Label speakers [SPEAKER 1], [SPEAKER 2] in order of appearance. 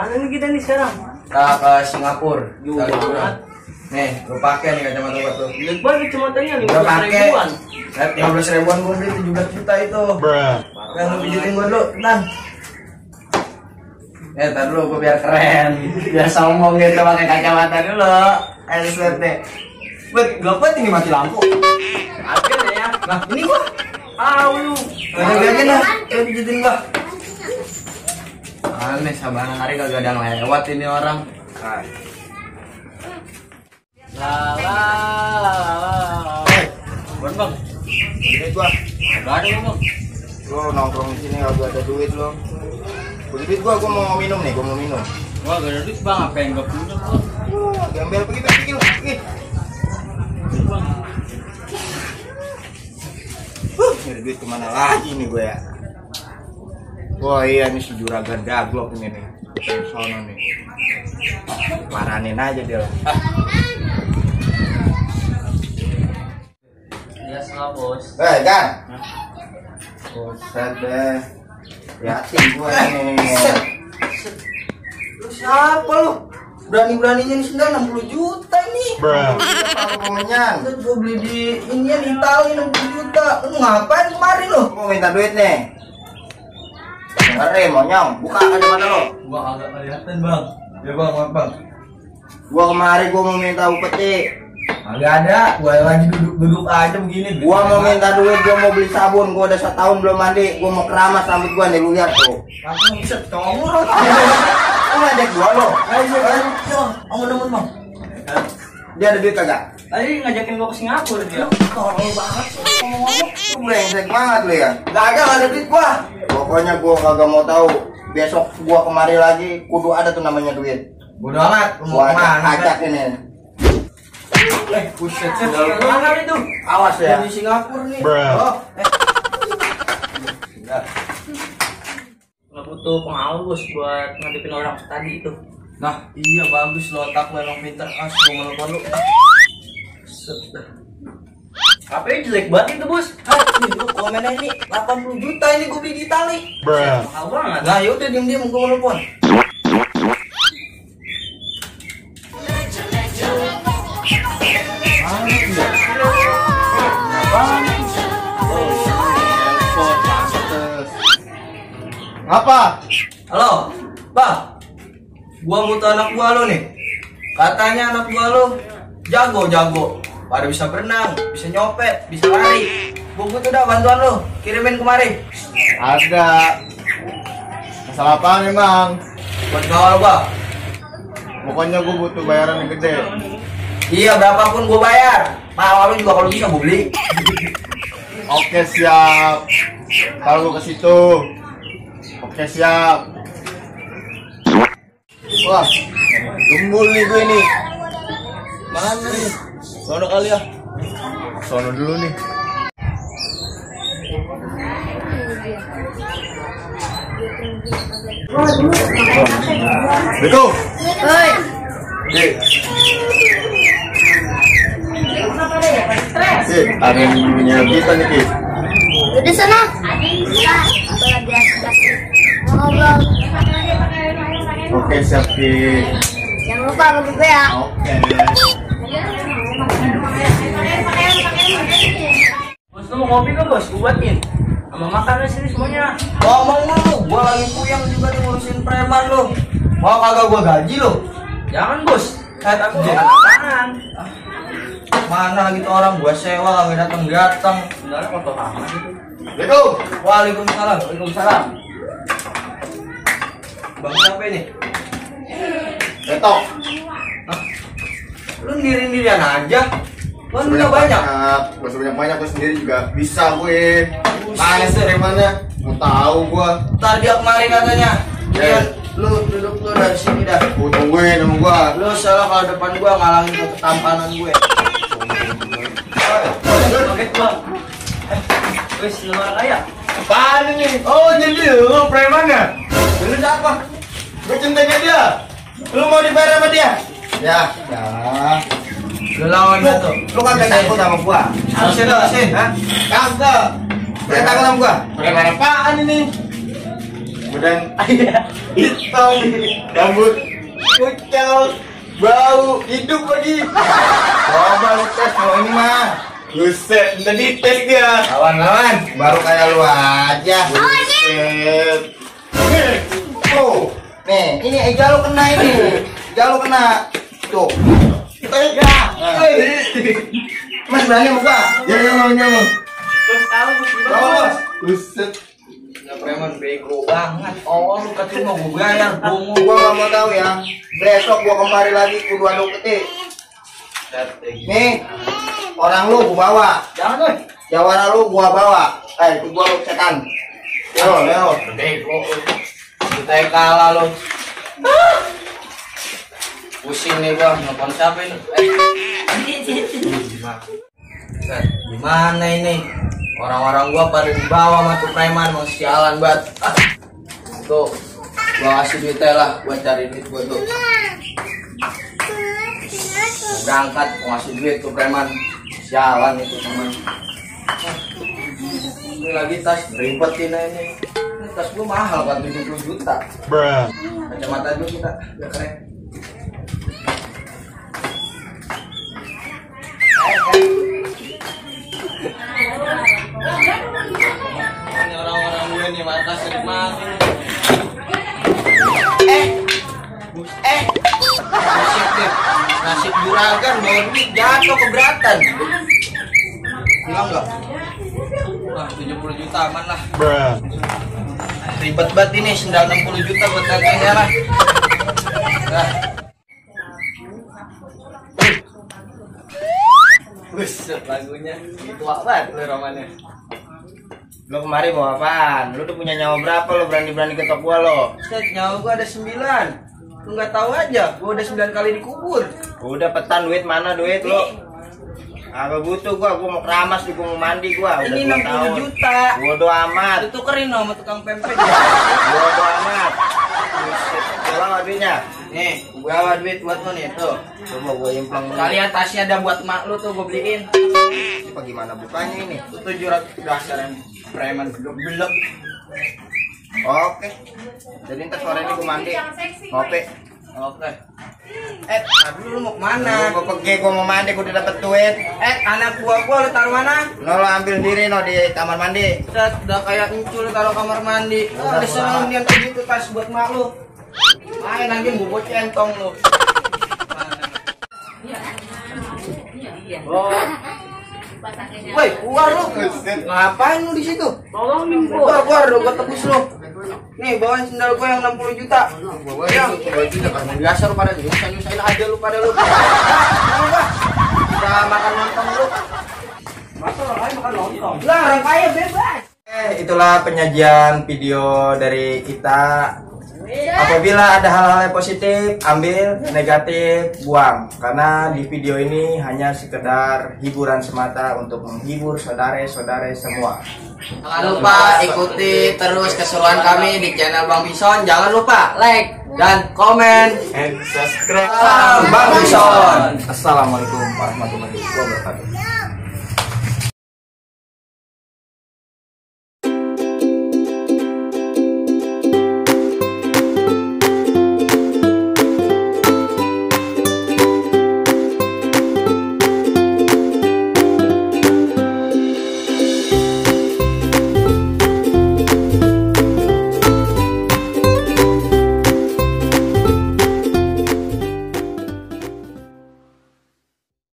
[SPEAKER 1] Mana nih kita nih sekarang?
[SPEAKER 2] Ke Singapura.
[SPEAKER 1] Jauh banget.
[SPEAKER 2] Nih, gue pakai nih kacamata buat lu.
[SPEAKER 1] Lihat banget kacamatanya
[SPEAKER 2] Gue
[SPEAKER 1] 15
[SPEAKER 2] pakai.
[SPEAKER 1] ribuan.
[SPEAKER 2] 15 ribuan gue beli 17 juta itu. Yang lu pijitin gue dulu, tenang. Ntar dulu gue biar keren. Biar sombong gitu pakai kacamata dulu. Lihat deh. Bet, gelap ini mati lampu.
[SPEAKER 1] Akhirnya ya.
[SPEAKER 2] Nah, ini gua.
[SPEAKER 1] Lu.
[SPEAKER 2] Lihat lah. Coba pijitin gua. Aneh, sabaran hari kagak ada yang lewat ini orang.
[SPEAKER 1] Bang.
[SPEAKER 2] Duit gua.
[SPEAKER 1] Enggak ada lu, Bang.
[SPEAKER 2] Lu nongkrong di sini kagak ada duit lu. Punya duit gua mau minum nih, gua mau minum.
[SPEAKER 1] Wah, gak ada duit, Bang. Apa yang enggak punya, Bang?
[SPEAKER 2] Gembel pergi lu. Pergi. Nyari duit kemana lagi nih gue ya? Wah iya nih si juragan daglok ini nih. Sono nih. Paranin aja dia lah.
[SPEAKER 1] Ya salah, Bos.
[SPEAKER 2] Gan. Buset deh. Yatim gue nih. Lu siapa lu? Berani-beraninya nih sendal 60 juta nih. Kalau pemenyan. Gue beli di India di Itali 60 juta. Lu ngapain kemarin lu? Mau minta duit nih. Dengerin monyong, buka kacamata lu.
[SPEAKER 1] Gua agak kelihatan, Bang.
[SPEAKER 2] Ya bang, maaf bang. Gua kemarin gua mau minta upeti. Agak ada, gua lagi duduk aja begini. Gua mau minta duit, gua mau beli sabun. Gua udah 1 tahun belum mandi. Gua mau keramas rambut gua nih, lu lihat tuh. Langsung bisa comor. Lu ngajak gua lo. Ayo, aman bang. Dia ada duit kagak?
[SPEAKER 1] Tadi ngajakin gua ke Singapura dia.
[SPEAKER 2] Tolong banget sih ngomong-ngomong. Lu brengsek banget lu ya. Gak ada duit gua. Pokoknya gua kagak mau tahu. Besok gua kemari lagi kudu ada tuh namanya duit. Bodo amat, lu mau kemana? Ajak ini.
[SPEAKER 1] Buset, mana itu?
[SPEAKER 2] Awas ya.
[SPEAKER 1] Di Singapura nih.
[SPEAKER 2] Oh,
[SPEAKER 1] Nggak butuh pengawal, Bos, buat ngadepin orang tadi itu.
[SPEAKER 2] nah, iya bagus lo, otak lo emang pinter. Gua mau nelfon lu.
[SPEAKER 1] HP-nya jelek banget itu, Bos.
[SPEAKER 2] Lu komennya ini 80 juta ini gua beli di Itali.
[SPEAKER 1] Mahal banget.
[SPEAKER 2] Nah, yaudah diem-diem gua mau nelfon. Apa? Halo, Pak. Gua butuh anak gua lo nih. Katanya anak gua lo jago. Pada bisa berenang, bisa nyopet, bisa lari. Gua butuh dah bantuan lo. Kirimin kemari.
[SPEAKER 3] Ada. Masalah apa memang?
[SPEAKER 2] Buat ngawal gua.
[SPEAKER 3] Pokoknya gue butuh bayaran yang gede.
[SPEAKER 2] Iya, berapapun gua bayar. Mau lo juga kalau bisa gua beli.
[SPEAKER 3] Oke siap. Kalau gue ke situ. Oke siap. Wah, gembul nih gue nih.
[SPEAKER 2] Mana nih?
[SPEAKER 3] Sono kali ya. Sono dulu nih. Betul.
[SPEAKER 4] Oi,
[SPEAKER 3] Ada yang punya kita nih, Ki.
[SPEAKER 4] udah sana. Apalagi asik-asik ngobrol.
[SPEAKER 3] Oke, siap, Ki.
[SPEAKER 4] Jangan lupa bagi gue ya.
[SPEAKER 3] Oke.
[SPEAKER 1] Bos, lu mau ngopi kan, Bos? Gua buatin. Sama makan di sini semuanya.
[SPEAKER 2] Ngomong lu, gua lagi puyeng juga nih ngurusin preman lu. Mau kagak gua gaji lu?
[SPEAKER 1] Jangan, Bos.
[SPEAKER 2] Kayak aku
[SPEAKER 1] Jangan apaan.
[SPEAKER 2] mana lagi tuh orang gua sewa kagak datang.
[SPEAKER 1] Sebenarnya kotor amat itu.
[SPEAKER 3] Betul.
[SPEAKER 2] Waalaikumsalam. Waalaikumsalam. Bang siapa ini?
[SPEAKER 3] Betul.
[SPEAKER 2] Lu sendiri-sendirian aja. Lu punya banyak.
[SPEAKER 3] Gak sebanyak-banyak, gue sendiri juga bisa gue. Mana sih dari mana? Mau tahu gue.
[SPEAKER 2] Ntar dia kemari katanya.
[SPEAKER 3] Ya.
[SPEAKER 2] Ian, lu duduk lu dari sini dah.
[SPEAKER 3] Gue tungguin sama gue.
[SPEAKER 2] Lu salah kalau depan gua ngalangin ketampanan gue.
[SPEAKER 1] Oke, Bang. Wes, luar kaya.
[SPEAKER 3] Apaan ini? Oh jadi lu preman ya?
[SPEAKER 2] Lu siapa?
[SPEAKER 3] Gue centengnya dia.
[SPEAKER 2] Lu mau dibayar sama dia?
[SPEAKER 3] Ya.
[SPEAKER 2] Lu lawan dia tuh. Lu kagak takut sama gua. Harusin. Hah? Kagak. Lu takut sama gua?
[SPEAKER 3] Preman apaan ini? badan hitam, rambut kucel, bau, hidup lagi.
[SPEAKER 2] Coba lu tes kalau ini mah.
[SPEAKER 3] Buset, udah dites dia.
[SPEAKER 2] Lawan, baru kayak lu aja.
[SPEAKER 3] Buset.
[SPEAKER 2] Tuh, nih, ini eja lu kena ini. Eja lu kena. Tuh. Mas berani muka?
[SPEAKER 3] Ya, mau.
[SPEAKER 1] Terus tahu
[SPEAKER 2] Lawan, Bos.
[SPEAKER 3] Buset.
[SPEAKER 1] preman bego banget. Oh, lu katanya mau gue bayar, bongo.
[SPEAKER 2] Gua nggak mau tahu ya. Besok gua kembali lagi kudu aduk peti. Nih, orang lu gua bawa.
[SPEAKER 1] Jangan, woy.
[SPEAKER 2] Jawara lu gua bawa. Itu gua lu setan. Yo.
[SPEAKER 1] Bego. Kita yang kalah lu. Pusing nih gua, nonton siapa ini? Gimana ini? Orang-orang gua pada dibawa sama tuh preman, mau sialan banget. Tuh, gua kasih duitnya lah, gua cari duit gua tuh. Berangkat, mau ngasih duit tuh preman. Sialan itu preman. Ini lagi tas, ribetin ini. Ini tas gua mahal kan, 70 juta. Kacamata dulu kita, biar keren. Ini orang-orang gue nih mata sedih mati. Buset deh, nasib juragan bawa duit jatuh keberatan. Hilang nggak? Wah, 70 juta aman lah. Ribet banget ini, sendal 60 juta buat kakeknya lah. Nah. Buset lagunya, tua banget lu romannya.
[SPEAKER 2] Lu kemari bawa apaan? Lu tuh punya nyawa berapa lu berani-berani ketok gua lo?
[SPEAKER 1] Set, nyawa gua ada 9. Lu nggak tahu aja, gua udah 9 kali dikubur.
[SPEAKER 2] Udah petan duit mana duit lu? Agak butuh gua mau keramas nih, gua mau mandi gua. Udah
[SPEAKER 1] Ini
[SPEAKER 2] 2
[SPEAKER 1] 60
[SPEAKER 2] tahun.
[SPEAKER 1] juta.
[SPEAKER 2] Bodo amat.
[SPEAKER 1] Itu tukerin sama tukang pempek.
[SPEAKER 2] Bodo amat. Bawa duitnya.
[SPEAKER 1] Nih, gua bawa duit buat lu nih tuh.
[SPEAKER 2] Coba gua implang dulu.
[SPEAKER 1] Kalian tasnya ada buat mak lu tuh gua beliin.
[SPEAKER 2] Ini bagaimana bukanya ini?
[SPEAKER 1] Itu 700 dasar yang preman belok.
[SPEAKER 2] Oke. Jadi ntar sore ini gua mandi. Ngopi.
[SPEAKER 1] Oke. Aduh lu mau kemana?
[SPEAKER 2] Gua pergi, gua mau mandi, gua udah dapet duit.
[SPEAKER 1] Anak gua lu taruh mana?
[SPEAKER 2] Lo ambil diri no di kamar mandi.
[SPEAKER 1] Set, udah kayak encul taruh kamar mandi.
[SPEAKER 2] Udah,
[SPEAKER 1] Ada seneng dia kayak gitu tas buat mak lu. Main nanti gua centong lu. Oh. Woi, keluar lu. Ngapain lu di situ? Tolongin gua. Keluar dong, gua tebus lu. Nih, bawain sendal gua yang 60 juta. Yang 60 juta kan biasa lu pada nyusahin aja lu pada lu. Kita makan lontong lu. Masa orang kaya makan lontong? Lah, orang kaya bebas.
[SPEAKER 2] Itulah penyajian video dari kita. Apabila ada hal-hal yang positif, ambil, negatif, buang. Karena di video ini hanya sekedar hiburan semata untuk menghibur saudara-saudara semua.
[SPEAKER 1] Jangan lupa ikuti terus keseruan kami di channel Bang Bison. Jangan lupa like dan komen
[SPEAKER 3] And subscribe.
[SPEAKER 1] Bang Bison.
[SPEAKER 2] Assalamualaikum warahmatullahi wabarakatuh.